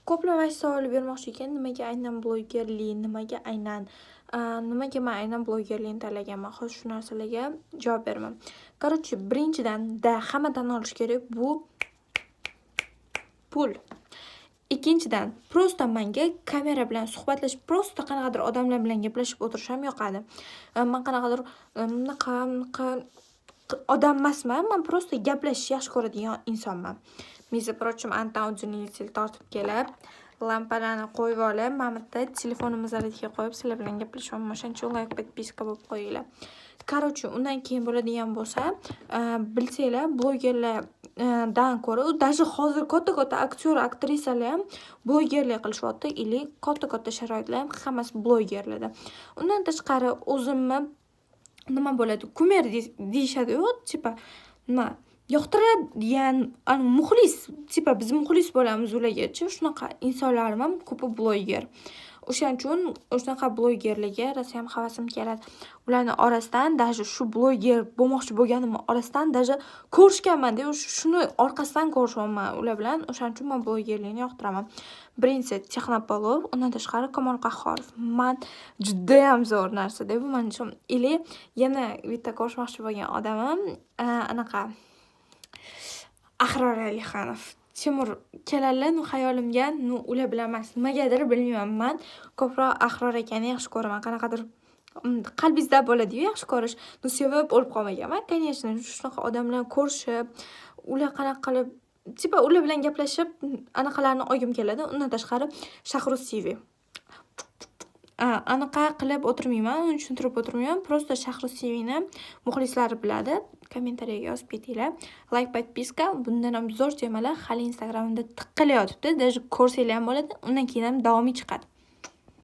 Ko'plar mana shu savolni bermoqchi ekan: nimaga aynan blogerlik, nimaga man aynan blogerlikni tanlaganman? Hozir shu narsalarga javob beraman. Короче, birinchidan, да, hamma tan olishi kerak, bu pul. Ikkinchidan, просто manga kamera bilan suhbatlashib, просто qanaqadir odamlar bilan gaplashib o'tirish ham yoqadi. Man qanaqadir bunaqa bunaqa odam emasman, man просто gaplashishni yaxshi ko'radigan insonman. Между прочим, antan удлинитель tortib kelib, lampalarni qo'yib olib, mana bu yerda telefonimni zaryadga qo'yib, sizlar bilan gaplashyapman. O'shaning uchun layk, подписка bo'lib qo'yinglar. Короче, undan keyin bo'ladigan bo'lsa, bilsanglar, blogerlardan ko'ra, даже hozir katta-katta aktyor, aktrisalar ham blogerlik qilishyapti или katta-katta sharoitlar ham hammasi blogerlarda. Undan tashqari, o'zimni, nima bo'ladi, кумир deyishadi-yu, типа nima yoqtiradigan muxlis, типа biz muxlis bo'lamiz ulargachi, shunaqa insonlarim ham ko'pi bloger. O'shaning uchun shunaqa blogerlarga rosayam havasim keladi. Ularni orasidan, даже shu bloger bo'lmoqchi bo'lganimni orasidan даже ko'rishganman-da, shuni orqasidan ko'rishyapman ular bilan. O'shaning uchun man blogerlikni yoqtiraman. Birinchisi Texnopolov, undan tashqari Kamol Qahhorov. Man judayam zo'r narsada bu man uchun. Или yana bitta ko'rishmoqchi bo'lgan odamim anaqa Ahror Alixanov. Timur keladilar, ну, xayolimga, ну, ular bilan emas. Nimagadir bilmayman, man ko'proq Ahror akani yaxshi ko'raman. Qanaqadir qalbingizda bo'ladi-yu yaxshi ko'rish. Ну, sevib o'lib qolmaganman, конечно. Shunaqa odam bilan ko'rishib, ular qanaqa qilib, типа ular bilan gaplashib, anaqalarni olgim keladi. Undan tashqari Shahruz TV. Anaqa qilib o'tirmayman, uni tushuntirib o'tirmayman. Просто Shahruz TVni muxlislari biladi. Kommentariyaga yozib ketinglar. Layk, подписка. Bundan ham zo'r temalar hali Instagramimda tiqilayotibdi. Даже ko'rsanglar ham bo'ladi. Undan keyin ham davomiy chiqadi.